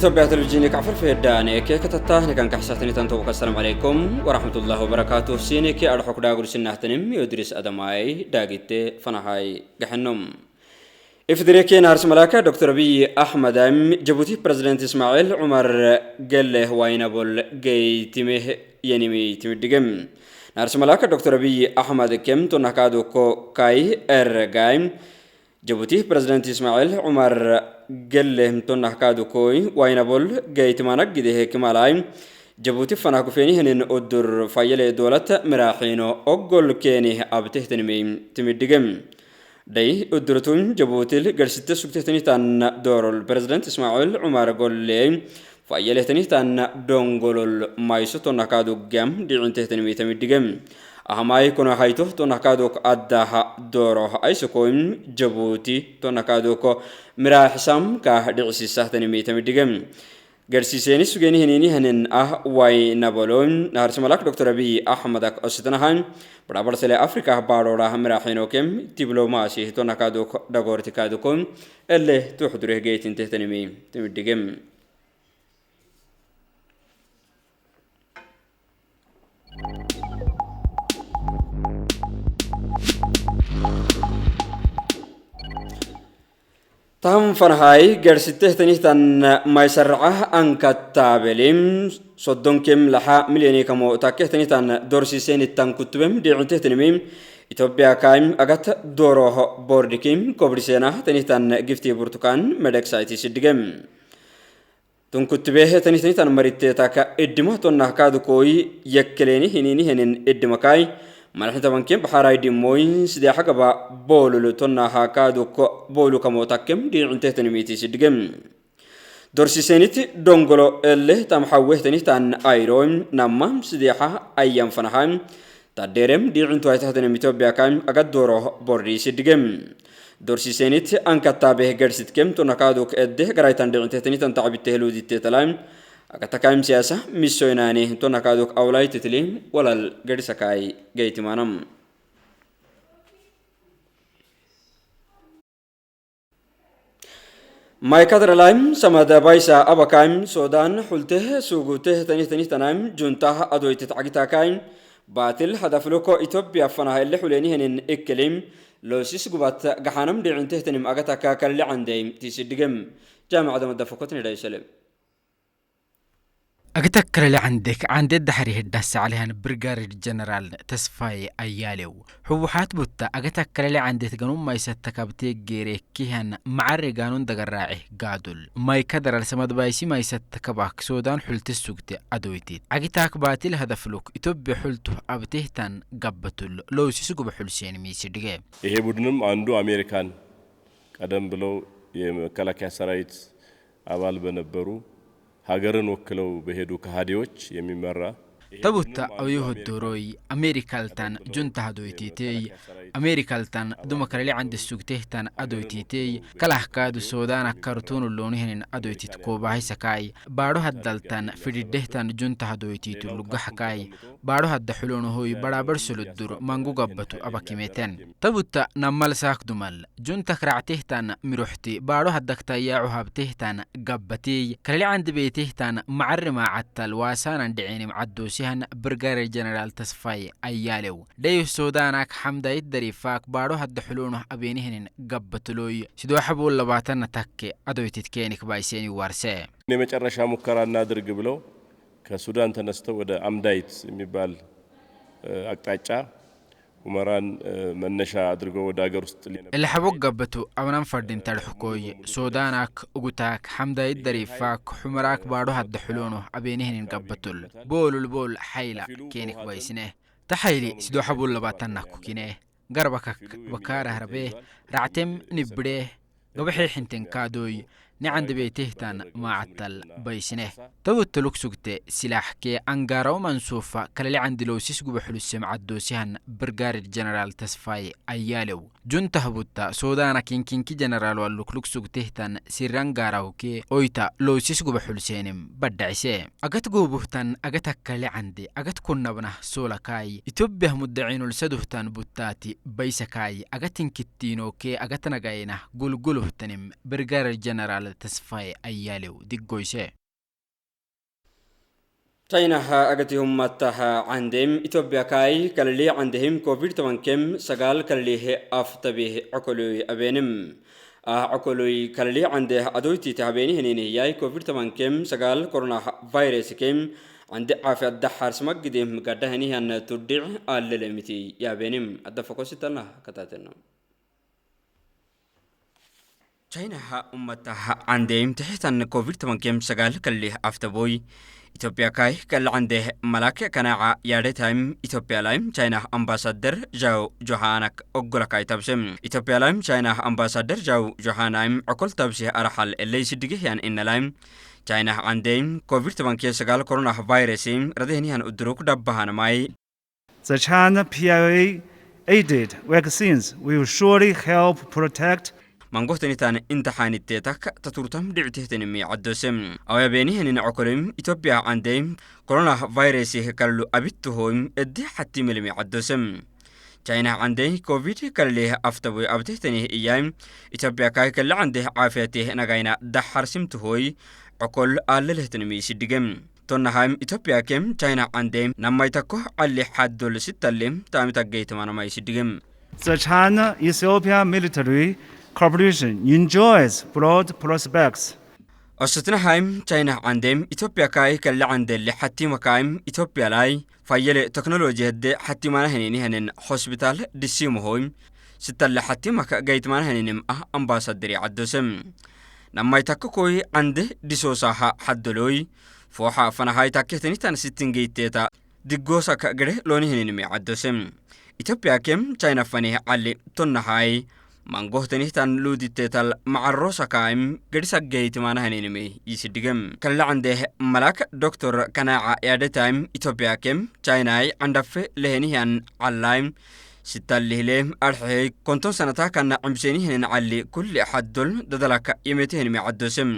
إثيوبيا تلفزيون كعفر في الداني كي كتتا نكان كحساتني تنتوك. السلام عليكم ورحمة الله وبركاته. سيني كي أرحوك داغر سنهتنم يدرس أدماي داغيت فنهاي جحنم. إفدريكي نهارس ملاكا دكتور أبي أحمد جيبوتي بريزيدنت إسماعيل عمر قال واينابول جيتمه ينمي تمدقم. نهارس ملاكا دكتور أبي أحمد كم تنكادو كو كاي إرغايم جيبوتي بريزيدنت إسماعيل عمر قال تنكادو كوي واينابول جيتمانك جده كمالاي جيبوتي فناكو فيني هنين أدر فايلة دولة مراحينو أقول كيني أبته تنمي تمدقم. داي أدرتون جيبوتي قرست سكتتني تان دور البريزيدنت إسماعيل عمر قولي فايلتني تان دونغولول مايسو تنكادو جام دي عنتهتنمي تمدقم. أهماي كنا هايتو تنكادوك أداها دوره أيسكوين جيبوتي تنكادوك مراحسام كه دعسي تنمي تمدقم. قرسيسيني سجيني هنيني هنن أه واي نابلون نهار سملاك دكتور أبي أحمد أستنهان برابر سلا أفريقيا بارورا مراحينوكم دبلوماسي تنكادوك دغورتكادوكم اللي تحضره جيتين تهتنمي تمدقم. تهم فرهاي جرسته تنهتن ما يسرعه أنك تابليم صدون كم لها مليوني كمو تاكه تنهتن دورسي سين التن كتبم ديعنته تنميم إثيوبيا كايم أجت دوره بوردكيم كوبرسينا تنهتن جفتي برتقان مدك سايتي سدقم تن كتبه تنهتن مريت تاك إدمه تنه كادو كوي يكليني هنيني هنين إدمكاي مالحين طبعاً كم بحراي دموين سدي حقبة بولو تنا هكادو بولو كموتاكم دي عنته تنميتي سدقم. درسي سينتي دونغلو اللي تم حوه تنهتان ايرون نمام سديحة ايام فنهايم تدرم دي عنتو هتهتن ميتوبيا كايم اقدوره بوري سدقم. درسي سينتي انكتابه جرسيت كم تنكادوك اده غرايتان دي عنته تنهتان تعبته دي تتلايم أكتكايم سياسة ميسويناني تنكادوك أولاي تتليم ولا الجرسكاي جيتمانم. مايكادر لايم سمادا بايسا أباكايم سودان حلته سوغوته تنه تنه تنايم جنتها أدويت تعجتاكايم باتل هدفلوكو إثيوبيا فنها اللي حوليني هنن إكلم لوسيس قبات جحنم دي عنته تنم أجتاكا كل عندهم تيسدقم جامعة مدفقتني لا. أتذكر اللي عندك عند الدحري هدس عليها برجار الجنرال تسفاي أيالو هو حات بوتا أتذكر اللي عندك قانون ما يستكبتي جيري كيهن معري قانون دقراعي قادل ما يكدر السماد بايسي ما يستكباك سودان حلت السوقتي أدويتي أجتاك باتل هدفلوك يتوب حلته أبتهتن قبتل لو سيسقو بحلسين ميسي ይሄ ቡድንም አንዱ አሜሪካን ቀደም ብለው የመከላከያ ሰራዊት አባል በነበሩ ሀገርን ወክለው በሄዱ ከሃዲዎች የሚመራ تبوتا أو يهدروي أمريكالتان جنتا هدويتيتي أمريكالتان دمكرلي عند السوق تهتان أدويتيتي كله كادو سودان كرتون اللونهن أدويتيت كوباهي سكاي بارو هدلتان فردهتان جنتا هدويتيتو لقحكاي بارو هد حلونه هوي برابر سلدر مانغو قبتو أباكيمتن تبوتا نمال ساك دمال جنتا كرعتهتان مروحتي بارو هدكتاياعو هبتهتان قبتي كلي عند بيتهتان معرما عتل واسانا دعيني معدوسي برجر الجنرال تسفاي أيالو ديو السودانك حمدا الدريفاك بارو هد حلونه أبينهن قبتلوي سدو حبول لباتنا تكي أدوي تتكينك بايسيني وارسي የመጨረሻ ሙከራ እናድርግ ብለው ከሱዳን ተነስተው ወደ አምዳይት የሚባል አቅጣጫ ሁመራን መነሻ አድርገው ወደ ሀገር ውስጥ اللي حبوك قبتو أمنان فردين ترحكوي سودانك أقوتاك حمدا الدريفاك حمراك بارو هد حلونه أبينهن قبتل بول البول حيلة كينك بايسنه تحيلي سدو حبول لباتنا كوكينه قربك بكاره ربيه رعتم نبريه قبحي حنتن كادوي نعند بيتهتان ما عتل بيسنه توت لوكسوكت سلاح كي أنقارو منسوفة كلالي عند لوسيس قبحلو السمع الدوسيهن برجار الجنرال تسفاي أيالو جنته بوتا سودانا كينكينكي جنرال واللوكسوكتهتان سيرانقارو كي أويتا لوسيس قبحلو سينم بدعسي أغت قوبهتان أغتك عندي أغت كنا بنه سولاكاي إتوبيه مدعين لسدهتان بوتاتي بيسكاي أغتن كتينو كي أغتنا غاينه قلقلهتنم برجار الجنرال ተስፋዬ አያሌው ዲጎይሴ ቻይናها أجتهم متها عندهم إثيوبيا كاي كلي عندهم كوفيد 19 سجال كليه أفتبه عقلوي أبينم عقلوي كلي عنده أدويتي تهبيني هنيني ياي كوفيد 19 سجال كورونا فيروس كم عند عافية الدحر سمك قديم قده هني هن تدع اللمتي يا بينم أدفقوا ستنا كتاتنا ቻይናها أمتها عندهم تحت أن كوفيد 19 سجال كليه أفتبوي ኢትዮጵያ ካይ ከል ዐንዴህ መላክ ከናዓ ያደታይም ኢትዮጵያ ላይም ቻይና አምባሳደር ዣው ጆሃናክ ኦጎለካይ ተብስም ኢትዮጵያ ላይም ቻይና አምባሳደር ዣው ጆሃናይም ዐኮል ተብሲህ አርሓል እለይ ስድግህ ያን እነላይም ቻይና ዐንዴም ኮቪድ 19 ኮሮና ቫይረስም ረደህኒያን እድሩክ ዳባሃንማይ The China PLA aided vaccines will surely help protect mangohtenitan intaxaaniteetak taturtam dhictehtenimi cadosem awyabenihinin cokolim ኢትዮጵያ ዓንደይም ኮሮና ቫይረስih kallu abittuhoim eddi xattimelimi cadosem ቻይና ዓንደይ ኮቪድ kalleeh aftaboy abtehtanih iyaim ኢትዮጵያ kai kalle candeh caafiyateh nagayna daxarsimtuhoy cokol aalelehtenimi sidigem tonnahaim ኢትዮጵያ kem ቻይና ዓንደይም namaytakko calli xaddol sittalim tamitageytimanamai sidigem The China Ethiopia military cooperation enjoys broad prospects. أستنهايم ቻይና عندم إثيوبيا كاي كلا عند حتى مكايم إثيوبيا لاي فايل تكنولوجيا هد حتى ما هنيني هنن هوسبيتال دسيمهويم ستة حتى مك جيت ما هنينم أه أمباسادري عدوسم لما يتكوكوي عند ديسوساها حدلوي فوحا فنهاي تاكيتني تان ستين جيتيتا ديغوسا كغره لوني هنينمي عدوسم ኢትዮጵያ ኬም ቻይና ፈኔ ዓሊ ቶናሃይ mangohtenitan luuditteetal macarosakaim gedisaggeeytimaanahaninimi yisidhigem kallacandeh malak doktor kanaaca yaadhetaim ኢትዮጵያ kem chainai candhafe lehenihian callaim sitallihle arxehey konton sanata kana cimsenihinin calli kulli xaddol dadalaka yemetehinimi caddosem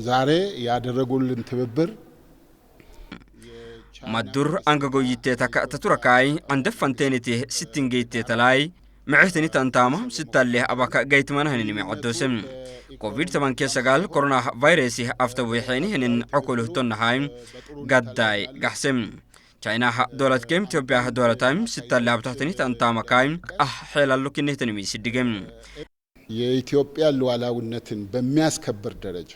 ዛሬ ያደረጉልን ትብብር maddur angagoyitteetaka taturakai candafanteenitih sittingeytteetalai micixtini tantaama sitaleh abaka gaytmanahaninimi cadosem covid 19 corona virusih aftabuixeenihinin cokoluh tonnahaim gaddaay gaxsem ቻይናha doladkem ኢትዮጵያha dolataim sitaleh abtahtini tantaamakaim ah xeelallukinihtanimi sidigem የኢትዮጵያ ሉዓላዊነትን በሚያስከብር ደረጃ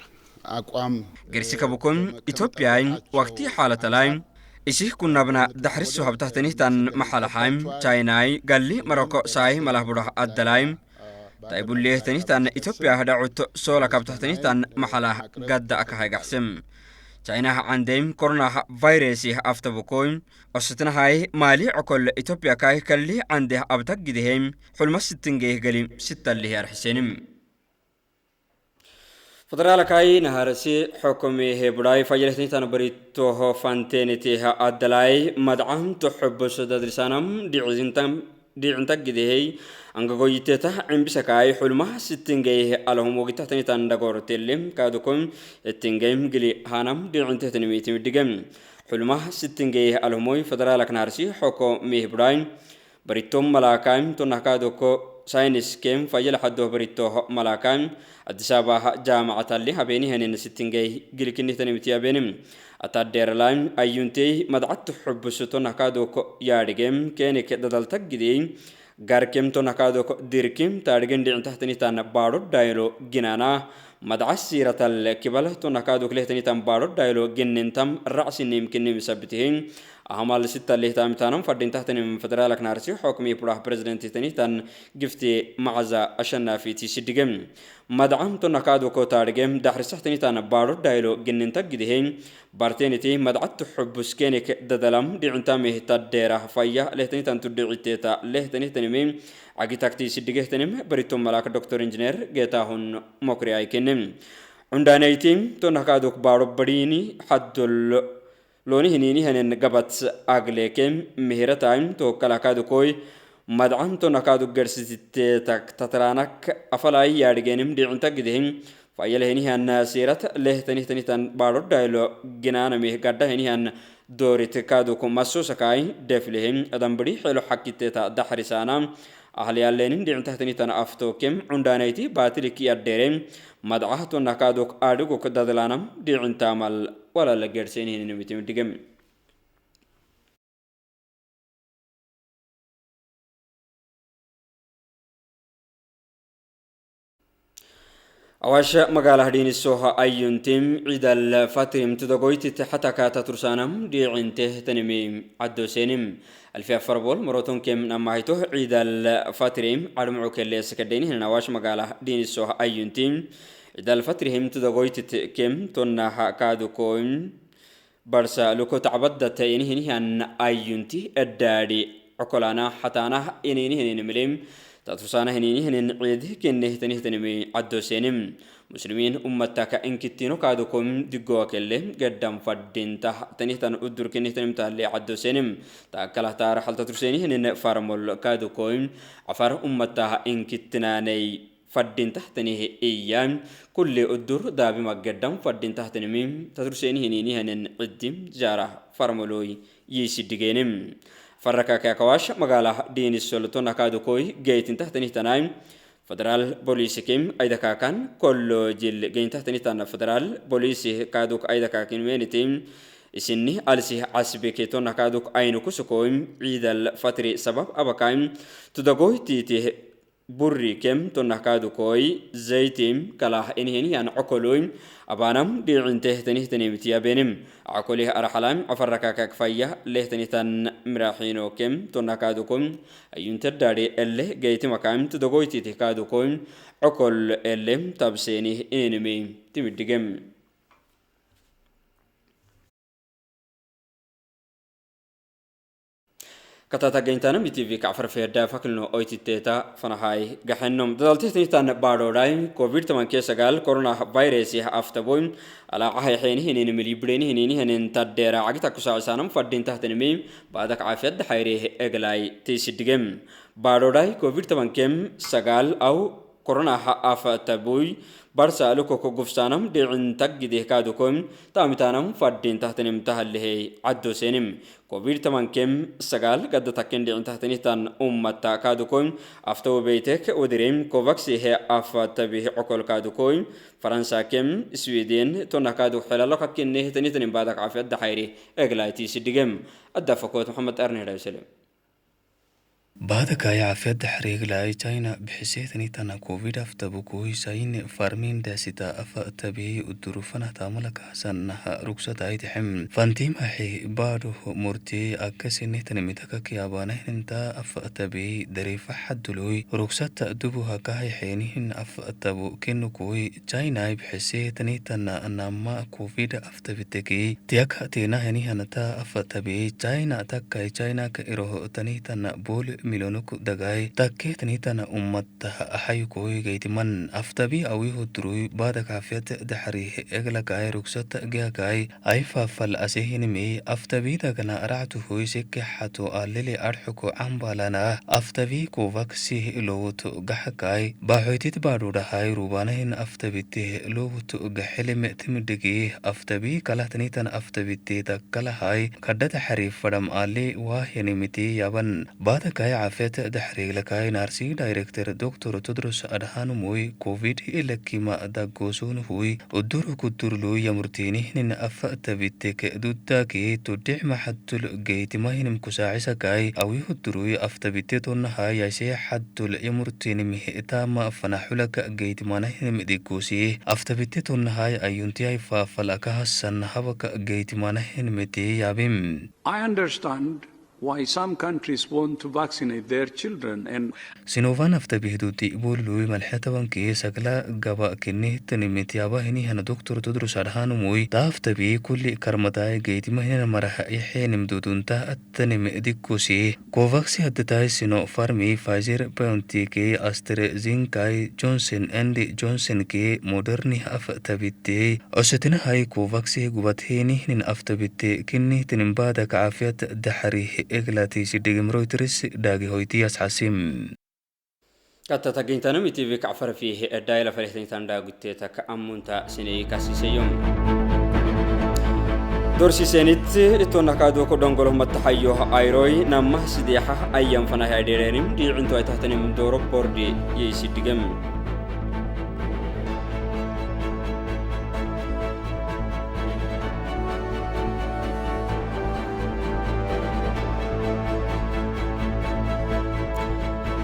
አቋም gersi kabukom ኢትዮጵያይ waqti xaalatalaim isih kunabna daxrisu habtahtanitan maxalahaim chainai galli maroko sai malahburah addalaim taibullehtanitan ኢትዮጵያ hadhacuto sola kabtahtanitan maxalah gadda akahaygaxsem ቻይናha candeym koronaha vairasih aftabukoym ositnahay maali cokol ኢትዮጵያ kai kalli candeh abtaggideheim xulma sittingeh galim sitallihi arxisenim federaalkai naharasi xukumi heburai fayelehnitan baritoho fantenitiha addalai madcam tuxubusodadrisanam dhicizintam dhicintagidehey angagoyiteta cimbisakai xulmaha sittingeyh alahum wogitahtanitan dhagortelim kaadukum ittingeym gili hanam dhicintehtanimitimidhigem xulmaha sittingeyh alahumoy federaalak naharasi xukumih burai baritom malakaim tonahkaadoko ሳይንስ ኬም ፈየለ ሐዶ በሪቶ መላካም አዲስ አበባ ጃማዓት አሊ ሀቤኒ ሄኔን ሲትንገይ ግልክኒ ተንምቲ ያቤንም አታደር ላይም አዩንቴ መድዓት ሕብስቶ ነካዶኮ ያድጌም ኬኒክ ደደልተግዲ ጋርኬም ቶ ነካዶኮ ዲርኪም ታድገን ዲዕን ታሕትኒታን ባዶ ዳይሎ ጊናና መድዓት ሲረተል ክበል ቶ ነካዶክ ለህትኒታን ባዶ ዳይሎ ግንንተም ራዕሲኒም ክኒም ሰብትሂን ahmal sitalihtaamitaanam fadhintahtanim federaalak naarsi xukmi purah presidentitanitan gifti macaza ashanafiti sidigem madcam tonakaadoko taadhigem daxrisahtanitan baadho dhaylo ginintagidihey barteniti madcatu xubuskenik dadalam dhicintamih tadheerah faya lehtanitan tudhiciteeta lehtanihtanimi cagitakti sidigehtanim baritom malak doctor engineer getahun mokriaykenim cundaaneytim tonakaadok baadho badhiini xaddol looni hinini henen gabat aglekem mihrataim tokkalakadukoy madcam tonakadu gersititetak tatranak afalai yaadhigenim dhicintagidihim fayalehenihan sirat lehtanihtanihtan baadhodhaylo ginaanamih gadhahenihan dorit kaduku masusakai deflihim adambidi xelo xakiteta daxrisaana Ahliyaalleen dhicintahtanitan aftookem cundhaanayti baatiliki adheerem madcah tonah kaaduk adhiguk dadlanam dhicintaamal walala geedhseenihinimitimidigem. Awaash magaala hadhiinisoha ayyuntim ciidal fatrim tudagoytit xatakaata tursaanam dhiicinteh tanimi caddoseenim 1400 morotonkem namahaytoh ciidal fatrim cadhmucu kelleeskadheenihinan awaash magaala dhiinisoha ayyuntim ciidal fatrihim tudagoytit kem tonnaha kaadukoim barsa luko tacbadata inihinihan ayyunti eddaadhi cokolana xataanah ininihininimilim tatursaana hininihinin ciid kenehtanihtanimi caddoseenim muslimiin ummataka inkitino kaadukom digoakelle gaddam fadintah tanihtan udur kenehtanim taale caddoseenim taakalah taaraxal taturseenihin farmol kaadukoim afar ummatah inkitinaanay fadintahtanih iya kulli udur daabima gaddam fadintahtanimi taturseenihininihanin ciddim jaarah farmoloy yiisidhigeenim farrakakakawash magaala dhiinisoltona kaadukoi geytintahtanihtanaim federaal booliisikim aydakaakan kollojil geyntahtanihtan federaal booliisi kaaduk aydakaakinmenitim isinni alsih casbiketona kaaduk aynukusukoim ciidal fatri sabab abakaim tudagoytiitih burrikem tonah kaadukoi zaytim kalah inhinihan cokoloim abanam dhiicintehtanihtanimitiyabenim cakolih arxalam cafarakakak fayah lehtanitan miraxinokem tonah kaadukom ayuntadhaadhi ele geytimakaim tudagoytitih kaadukoim cokol ele tabseenih ininimi timidhigem. Katatageintanam itv kacfar feedha fakilno oytiteeta fanahay gaxenom dadaltihtanihtan baadhoodhay covid 19 corona virus aftaboy alaacahay xeenihinin milibdheenihinin tadheera cagita kusaacisaanam fadhintahtanimi baadak caafiyad xayrih eglay taysidhigem baadhoodhay covid 19 aw corona aftaboy barsa lukoko gufsaanam dhicintagidih kaadukom taamitaanam fadhintahtanim tahalehey caddoseenim covid 19 gadda takken dhicintahtanihtan ummata kaadukom aftawbeytek wadirim covaxihe aftabih cokol kaadukoy faransakem sweden tona kaaduk xelalo kakkinehtanihtanim baadak caafiyadda xayri eglaytiisidhigem addafakoot Maxamed arnehidhawselem. Baadakaya caafiyadda xiriirlaay China bixisaytanitana covid aftabukuhisayin farmin dasita afa tabi udurufana tamalaka sanaha rugsadaydixim fantimaxi baadhuh murti akasinitani mitaka kiyaabanahinta afa tabi dariifa xaduluy rugsata dubuha kahayxeenihin afa tabu kinukuy China bixisaytanitana nama covid aftabiteki tiyaka tinahenihanata afa tabi China takai China ka iroho tanitana bol milonuk dagay takkeetnitana ummata axayukoy geytiman aftabi awihudruy baada kaafiyat daxrih eglakay rugsat geakay ay faafal asehinimi aftabidagana aractuhoy sekexato alili arxuko cambalana aftabi kovaksi lowot gaxakay baaxoytid baadhudhahay rubanahin aftabitih lowot gaxelim timidhigi aftabi kalahtanitana aftabite takkalahay kadhada xariif fadham ali waahenimiti yaban baadakay caafiyad daxriiglakay naarsi director Dr. Tedros Adhanom covid ilakima dagosonuhuy uduru kudurlu yamurtinihnin afatabitek dudaki tudhic maxadul geytimahinim kusaacisakay awihudruy aftabitetonnahay yase xadul yamurtinimih tama fanaxulaka geytimanahinim digosi aftabitetonnahay ayuntiyay faafalakahasan habaka geytimanahinimiti yabim. I understand why some countries want to vaccinate their children and Sinovan aftabihduti bolluy malxetabankii sagla gaba kinihtanimitiyabahinihana Dr. Tedros Adhanom taaftabi kulli karmaday geytimahinana maraha ixeenim dudunta attanim dikkusi Covaxi haddatay Sino Farmi Pfizer BioNTech AstraZeneca Johnson and Johnson ke Moderna aftabitte ositinahay Covaxi gubatheenihnin aftabitte kinihtanim baada kacaafiyad daxrih eglatisi dhigim Reuters dhaagihoytiyas xasim. Katatageintanam itv kacfar fiih edhaila farihtantan dhaaguteeta ka ammunta siney kasiseyon. Dorsiisenitti ittoon akaaduu kodhongolo mattahayyoo ayroy namma sideexa ayyan fanahay adheereenim dhiicintu ay tahtanim dooro bordi yeysidigem.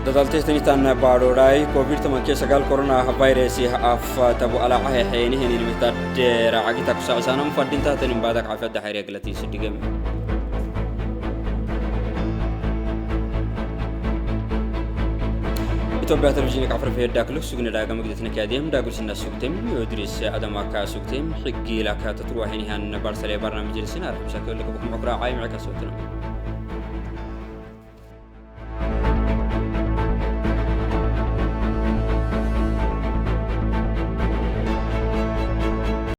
Dadaltehtanitan baadhoodhaay covid 19 korona vayresi af tabu alaacahe xeeniheninimitadeera cagita kusaacisaanam fadhintaatanin baadak cafiyadda xayreeglatiisidigem. ኢትዮጵያ ቴሌቪዥን ቃፍር ፈሄዳ ክልክ ሱግነ ዳጋ መግደትነ ካዲም ዳጉስና ሱግተም ዮድሪስ አደማ ካ ሱግተም ሕጊ ላካ ተትሩዋሂን ያን ባርሰለ በርናምጅ ልስን አርሐምሳ ከልክ ብኩም ዕኩራ ዓይ ምዕካ ሰውትነ።